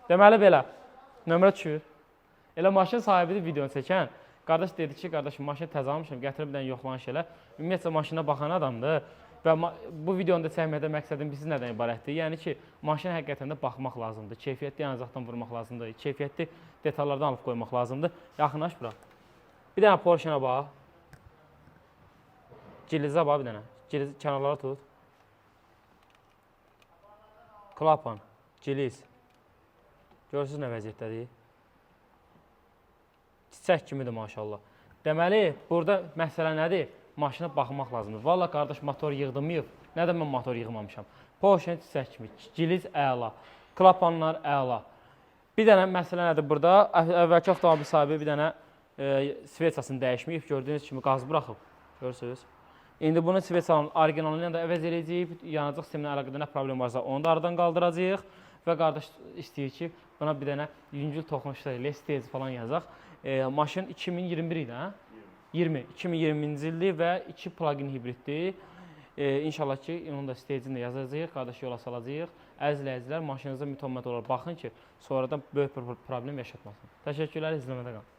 Deməli belə. Nömrə düşür. Elə maşın sahibidir videonu çəkən. Qardaş dedi ki, qardaşım, maşını təzə almışam, gətirib bir dənə yoxlanış elə. Ümumiyyətcə maşına baxan adamdır. Və bu videonu da çəkməkdə məqsədim biz nədən ibarətdir? Yəni ki, maşına həqiqətən də baxmaq lazımdır. Keyfiyyətli yanacaqdan vurmaq lazımdır. Keyfiyyətli detallardan alıb qoymaq lazımdır. Yaxınlaş bura. Bir dənə Porsche-nə bax. Gilizə bax bir dənə. Giliz kənarlara tut. Klapan, giliz. Görürsüz nə vəziyyətdədir? Çiçək kimidir maşallah. Deməli, burada məsələ nədir? Maşına baxmaq lazımdır. Valla qardaş, motor yığdırmayıb. Nədən mən motor yığmamışam? Porsche çiçək kimi, giliz əla, klapanlar əla. Bir dənə məsələ nədir burada? Əvvəlki avtomobil sahibi bir dənə sveçasını dəyişməyib. Gördüyünüz kimi qaz buraxıb. Görürsünüz? İndi bunu sveçanın orijinalını da əvəz eləyəcəyik. Yanacaq sisteminə əlaqədar nə problem varsa, onu da aradan qaldıracağıq. Və qardaş istəyir ki, buna bir dənə yüngül toxunuşlar ilə stage falan yazaq. Maşın 2021 idi, hə? 20, 2020-ci ildir və 2 plug-in hibriddir. İnşallah ki, onun da stage-ini də yazacağıq, qardaş yola salacağıq. Əziz izləyicilər, maşınınıza mütəmadi olaraq baxın ki, sonradan böyük bir problem yaşatmasın. Təşəkkürlər, izləmədə qalın.